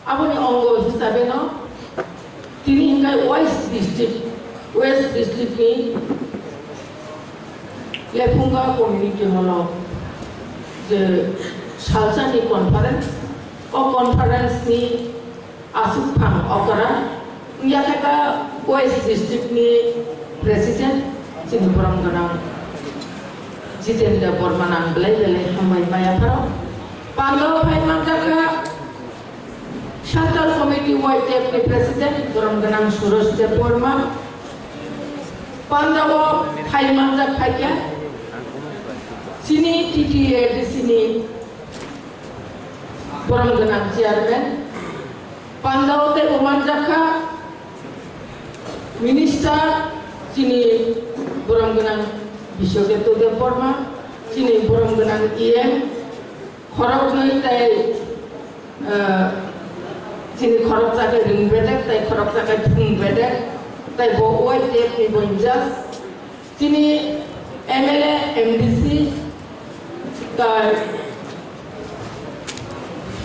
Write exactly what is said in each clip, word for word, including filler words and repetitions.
Aboni ongo hisabeno tini hingkai West District, West District ni Lephunga Community Hall o je salsa ni conference, o conference ni aswk phang okra wngya khe ta West District ni President chini borom gwnang Jitendra Borma nang belai belai hambai maya pharo. Pando phai manjakha Central Committee Y T F ni President borom gwnang Suresh Debbarma. Pandao phai manjak phaikha chini T T A D C ni borom gwnang Chairman. Pandao tei bo manjakha Minister chini borom gwnang Biswaketu Debbarma, chini borom gwnang E M, khoroknwi tei, eh, chini khoroksa khe ring bedek tei khoroksa khe thung bedek tei bo Y T F ni bo in charge. Chini M L A, M D C tei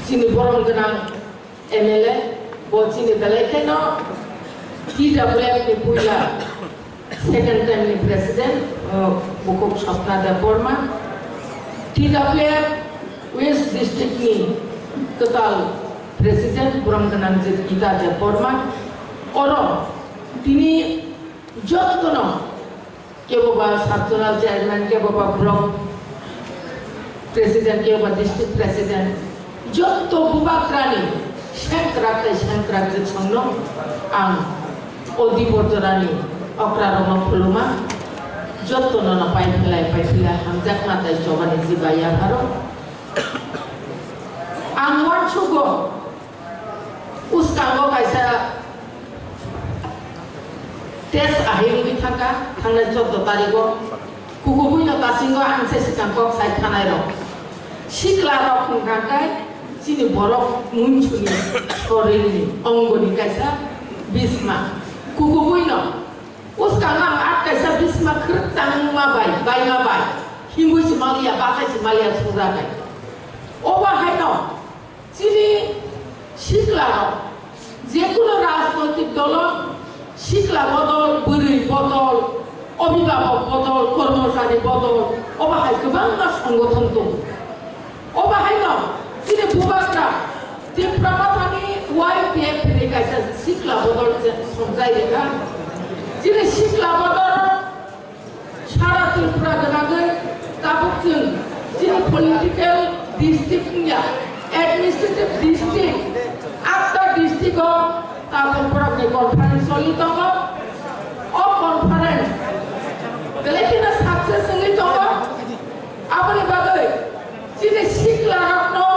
chini borom gwnang M L A, bo chini belai kheno T W F ni puila second time ni president, uh, Bukhuk Swapna Debbarma, T W F West District ni kwtal president borom gwnang Jit Gita Debbarma, oro tini jottono kebo ba sub zonal chairman, kebo ba block president, kebo ba district president, jotto bubagrani sengkrak tei sengkrak jwksongno ang o Diporjorani okrarokno khuluma, jottono no pai philai, pai philai hamjakma tei chobani jiba yapharo. Ang uansugo, uskango kaisa test ahai wngwi thangkha, thangnai chordo tarigo. Kukubuino tasingo ang se swkang kok sai thanairok. Siklarok hwnkha khe chini borok munsuni sorilni ongoni kaisa bisma. Kukubuino uskango ang at kaisa bisma khwrwk tangma bai, baima bai, himwi si maliya, bachai si maliya sujak hai. Obo haino chini siklarok, jekunu rajnoitik dolo sikla bodol, bwrwi bodol, obhibhabok bodol, kormochari bodol, obo hai kwbangma songothon tongo. Obo haino chini bubagra Tipra Mothani Y T F ni kaisa sikla bodol se songjai rikha. Chini sikla bodol Sara Tripura gwnangwi tabuk chwng chini political district wngya, administrative district, atta district o tabuk borokni conference choli tongo. O conference belai kheno success wngwi tongo. Aboni bagwi chini siklarokno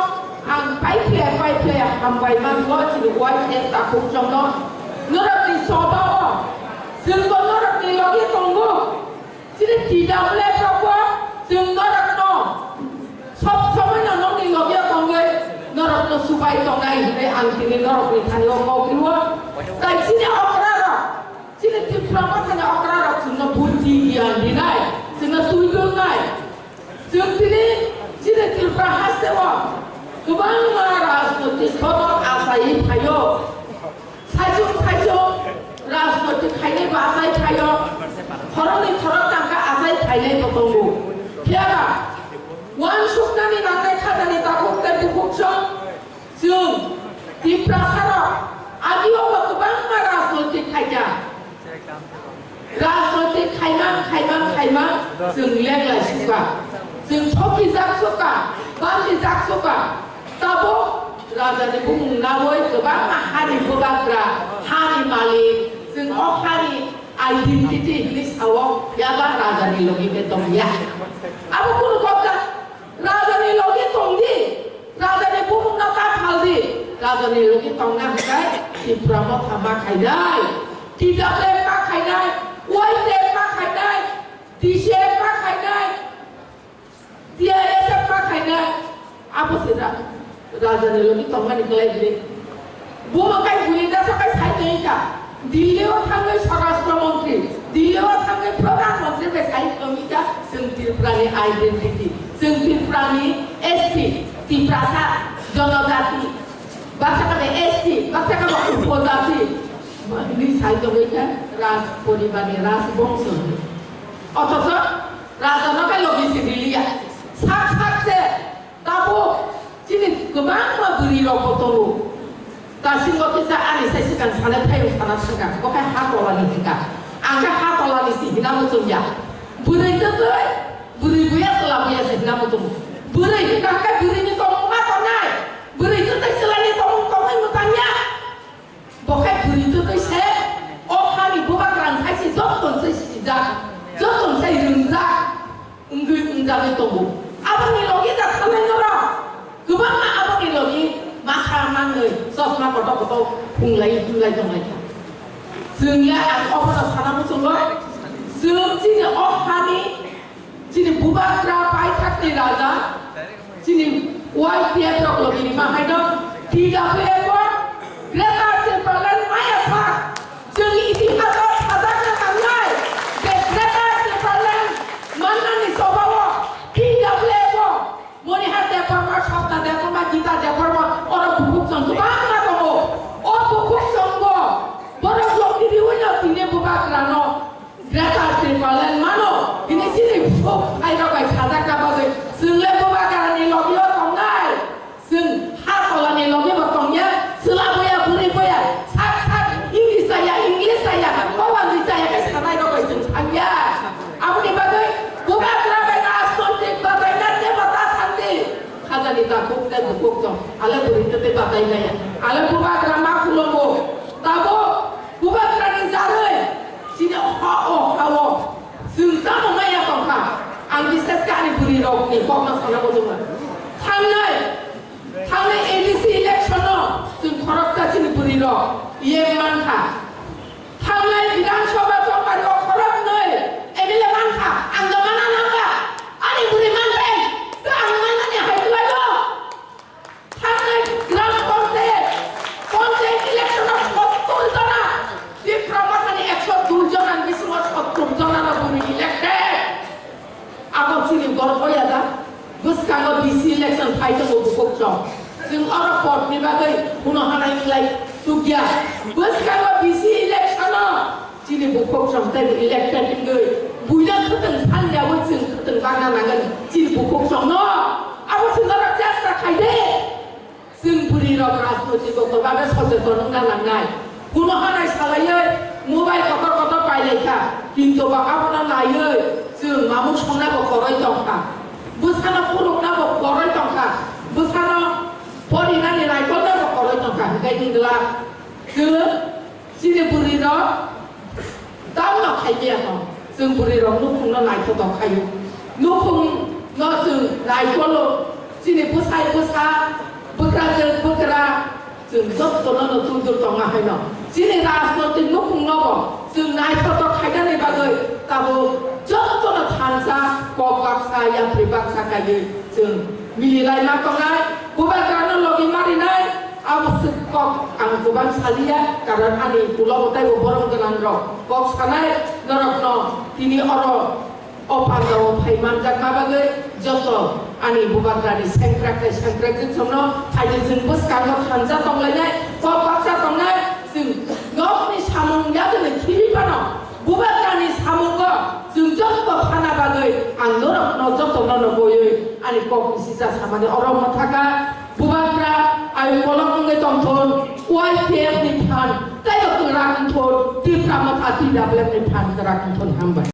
ang paiphlai paiphlai hambai mango chini Y T F takhukchongno. Norokni choba o chwngbo norokni logi tongo. Chini T W F rokbo chwng norokno sob somoino nokni logi o tongwi norokno subai tongnai hwnwi ang tini norokni thani o kok rio. Tai chini okrarok, chini Tripura Mothani okrarok chwngno buddhi giyan rinai, chwngno twi dulnai. Chwng tini chini Tripura haste o kwbangma rajnoitik bodol achaiwi phaio. Saichung saichung rajnoitik khainai bachai phaio, khoroknwi khoroktham khe achai phainai bo tongo. Phiyaba uansuknani nangnai khajani takhuk tei bukhuk song chwng Tiprasarok agio bo kwbangma rajnoitik khaikha. Rajnoitik khaimang, khaimang, khaimang, chwng lenglai sukha, chwng thokijak sukha, bandijak sukha. Tabuk rajani bumung nawi kwbangma hani bubagra, hani malik, chwng o hani identity hinwi sao, yaba rajani logi khe tongya. Abo kunu kok da, rajani logi tongdi. Rajani bumungno ta phaldi, rajani logi tongna hwnkhe Tipra Motha ma khainai, T W F ma khainai, Y T F ma khainai, T C F ma khainai, T I S F ma khainai. Abo se ra-, rajani logi tongmani khlai bini. Bo makai bui da sakai sai tei ka. Delhi o thangwi Swarashtra Montri, Delhi o thangwi Pradhan Montri bai sai tongwi ka, chwng Tripura ni identity, chwng Tripura ni S T, Tiprasa, Jonojati, baksa khe S T, Baksa khe bo upojati hinwi sai tongwi khe raj poribarni raj bongso hinwi. Othocho rajano khe logi se riliya. Sak sak se tabuk chini kwbangma bwrwi rok bo tongo. Dasingo kisa ani sai swkang sanai phai sana swkang bo khe ha tolani hinka. Ang khe ha tolani si hina muchungya. Bwrwi twtwi bwrwi buya chwla buya se hina muchungo. Bwrwi hinka khe bwrwini tongmung ma tongnai. Bwrwi twtwi chwlani tongmung tongwi mwchangya. Bo khe bwrwi twtwi se o hani bubagra wng sai se joto wng sai sijak, joto wng sai rwngjak, wngwi wngjagwi tongo. Aboni logi da thanai norok kwbangma aboni logi masa manwi chosma kotor kotor phunglai phunglai tonglaikha. Chwngya ang obono sana muchungo, chwng chini o hani Chini bubagra paithakni raja, chini Y P F rok logi rima haino T W F o Greater Tipraland maya sa. Chwng itihas o sajakna nangnai je Greater Tipraland mannani chobao T W F o Monihar Debbarma, Sapna Debbarma, Gita Debbarma, oro bukhuk chwng kwbangma tongo. O bukhuk chwngbo borok logi riwi no tini bubagrano Greater Tipraland mano, hini chini sok phairok bai sajakna bagwi chwng le bubagrani logi o tongnai. Chwng ha tolani logi bo tongya, chwla boya, bwrwi boya, sak sak English chaya, English chaya, Kobanwi chaya khe sanai rok bai chwng thangya. Aboni bagwi bubagra bai rajnoitik bagwi na debata thangdi. Khajani takhuk tei bukhuk tong, ale bwrwi tei batai maya, ale bubagra ma khulumbo. Tabuk Bubagrani jarwi chini ha o ha o chwng tamo maya tongkha. Ang bises khe ani bwrwi rokni kokno sana muchungo. Thangnai, thangnai A D C election no chwng khoroksa chini bwrwi rok yem mankha. Thangnai Bidhan Sabha chongmari o khoroknwi M L A mankha. Ang do mana nangkha. Ani bwrwi manbai. Ang manmani hai kwlaio. Thangnai gram panchayat, panchayat election o sottor jona, Tipra Mothani ekso dui jona ni bisingo sottor jona no bwrwi elected. Abo chini gorbo ya da? Bwskango V C election phai tongo bukhuk chwng. Chwng oro vote ni bagwi huno hanai wngwi chukya. Bwskango V C election o Chini bukhuk chwng tei elected wngwi buino khwtwng saliyaui chwng khwtwng bagna nangani chini bukhuk chwngno. Abo chwng norok chesta khaide. Chwng bwrwi rok rajnoitiko kwbabe socheton wngna nangnai. Kuno hanai salaiwi mobile kotor kotor pailaikha, kintu ba abono naiwi chwng mamung songnabo koroi tongkha. Bwsano phuruknabo koroi tongkha. Bwsano porinani naikolnabo koroi tongkha. Hinkhe hinglak chwng Chini bwrwi rok tamno khai maya no, chwng bwrwi rok nukhung no naithotok khaio. Nukhung no chwng naikolo, chini bwsai bwsa, bwkrajwk bwkra, chwng jotono no tubdur tongma haino. Chini rajnoitik nukhung no bo chwng naithotok khainani bagwi tabuk jotono thansa kok baksa yapri baksa kaiwi chwng mililai ma tongnai, bubagra no logi marinai, Abo swk kok ang kwbang saliya, karon ani ulo bo taibo borom gwnang rok kok sanai norokno tini oro o pandao phai manjakma bagwi joto ani bubagrani sengkrak tei sengkrak jwksongno phaidi chwng bwskango thansa tonglainai, kok baksa tongnai, chwng nokni samung yadwni khibi phano bubagrani samungo chwng joto phana bagwi ang norokno jotono no boywi ani kok bisi cha samani oro mwthaka. Bubagra ayung kolok wngwi tongthun, Y P F ni phan tei bo kwrak wngthun, Tipra Motha T W F ni phan kwrak wngthun, hambai.